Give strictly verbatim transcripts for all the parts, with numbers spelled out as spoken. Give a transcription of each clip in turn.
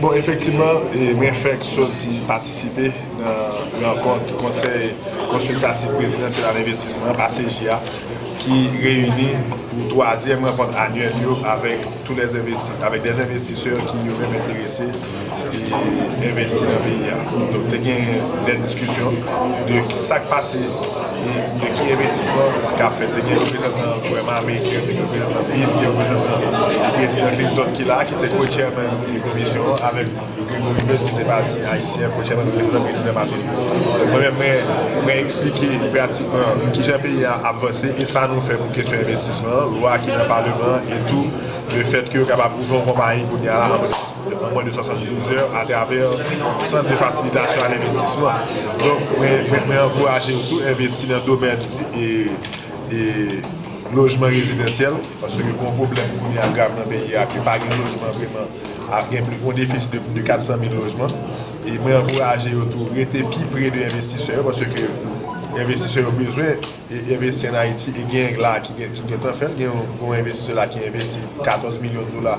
Bon, efektivman, e, mwen fèk soti patisipe nan rankont Konsèy Konsiltatif Prezidansyèl a Lenvestisman, K C J A, ki reyini pou twazyèm rankont anyèl yo avèk tou lè envesti-, avèk dè envestisè ki yo menm enterese e envesti nan peyi a. Donk, te gen dè diskisyon de sa k pase e de ki envestisman k ap fèt. Te gen reprezantan gouvènman ameriken, te gen reprezantan BID, te gen reprezantan prezidan Clinton ki la, ki se co-chairman e komisyon an, avèk Gregory Meuse ki se pati ayisyen, co-chairman reprezantan prezidan Martelly. Donk, mwen menm, mwen, mwen eksplike pratikman kijan peyi a ap vanse e sa nou fè pou kesyon envestisman an, lwa ki nan paleman an e tou le fèt ke yo kapab ouvri yon konpayi kounye a la an mwen de swasanndouz è atravè sant de fasilitasyon a lenvestisman. Donk, mwen, mwen, mwen ankouraje yo tou envesti nan domèn e, e lojman rezidansyèl, paske gen yon pwoblèm kounye a grav nan peyi a, ke pa gen lojman vreman, ap gen pli gwo defisi de plis de kat san mil lojman. E mwen ankouraje yo tou rete pi pre de envestisè yo, paske envestisè yo bezwen e envesti ann Ayiti, e gen la ki gen, ki gentan fèt, gen yon, yon envestisè la ki envesti katòz milyon dola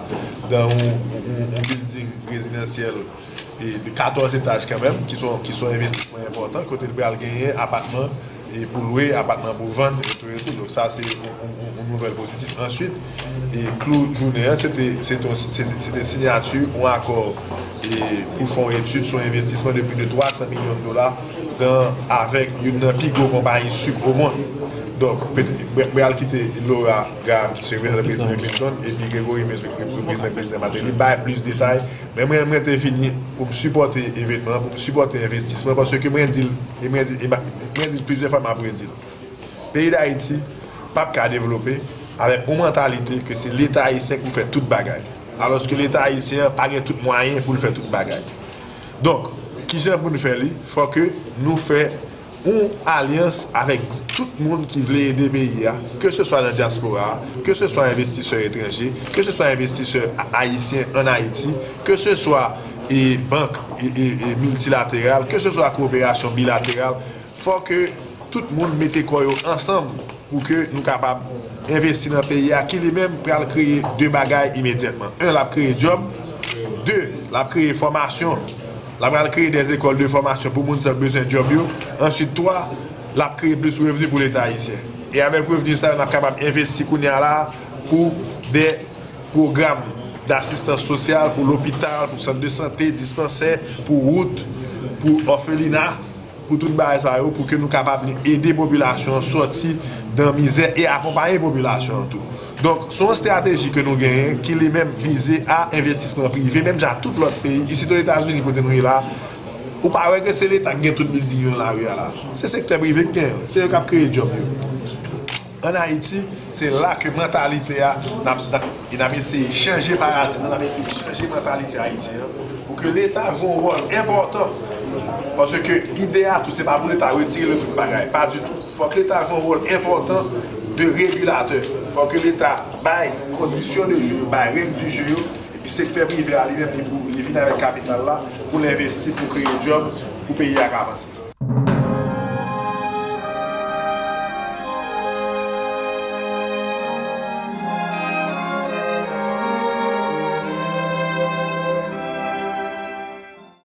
nan yon, yon, yon, yon building rezidansyèl e de katòz etaj kanmenm, ki son, ki son envestisman enpòtan, kote l pral genyen apatman e pou lwe, apatman pou vann, e tou, e tou. Donk sa se yon, yon, yon, yon nouvèl pozitif. Answit, e klou jounen an, se te, se te, se, se te siyati yon akò e pou fè yon etid sou envestisman de plis de twa san milyon dola dan, avèk youn nan pi gwo konpayi sik o mond. Donk, pèt-, mwen, mwen al kite Laura Graham, ki se reprezantan prezidan Clinton, epi Gregory Meuse, reprezantan prezidan Martelly, bay plis detay. Men mwen, mwen te vini pou m sipòte evènman, pou m sipòte envestisman, paske mwen di l, e mwen di, e ma-, mwen di l plizyè fwa, m ap redi l. Peyi Dayiti p ap ka devlope avèk yon mantalite ke se Leta ayisyen ki pou fè tout bagay. Alòske Leta ayisyen an pa gen tout mwayen pou l fè tout bagay. Donk, kijan pou n fè li? Fò ke nou fè yon alyans avèk tout moun ki vle ede peyi a, ke se swa nan dyaspora a, ke se swa envestisè etranje, ke se swa envestisè a-, ayisyen ann Ayiti, ke se swa e bank e, e, e miltilateral, ke se swa kowoperasyon bilateral, fò ke tout moun mete kò yo ansanm pou ke nou kapab envesti nan peyi a, ki li menm pral kreye de bagay imedyatman. En, l ap kreye djòb. De, l ap kreye fòmasyon. L ap pral kreye dè ekòl de fòmasyon pou moun sa k bezwen djòb yo. Answit, twa, l ap kreye plis revni pou Leta ayisyen. E avèk revni sa yo, n ap kapab envesti kounye a la pou dè pwogram dasistans sosyal, pou lopital, pou sant de sante, dispansè, pou wout, pou òfelina, pou tout bagay sa yo, pou ke nou kapab ede popilasyon an sòti dan mizè e akonpaye popilasyon an tou. Donk, se yon estrateji ke nou genyen ki li menm vize a envestisman prive, menm jan tout lòt peyi, isit Ozetazini kote nou ye la, ou pa wè ke se Leta ki gen tout bilding yo nan lari a la. Se sektè prive ki genyen, se yo k ap kreye djòb yo. Ann Ayiti, se la ke mantalite a, n ap, n ap, e n ap eseye chanje paradigm nan, n ap eseye chanje mantalite ayisyen an, pou ke Leta jwe yon wòl enpòtan. Paske ide a tou, se pa pou Leta retire nou tout bagay, pa ditou. Fòk Leta jwe yon wòl enpòtan de regilatè. Fòk Leta bay kondisyon de jeu yo, bay règ di jeu yo, epi sektè prive a li menm, li pou, li vin avèk kapital la pou l envesti, pou kreye djòb, pou peyi a ka avanse.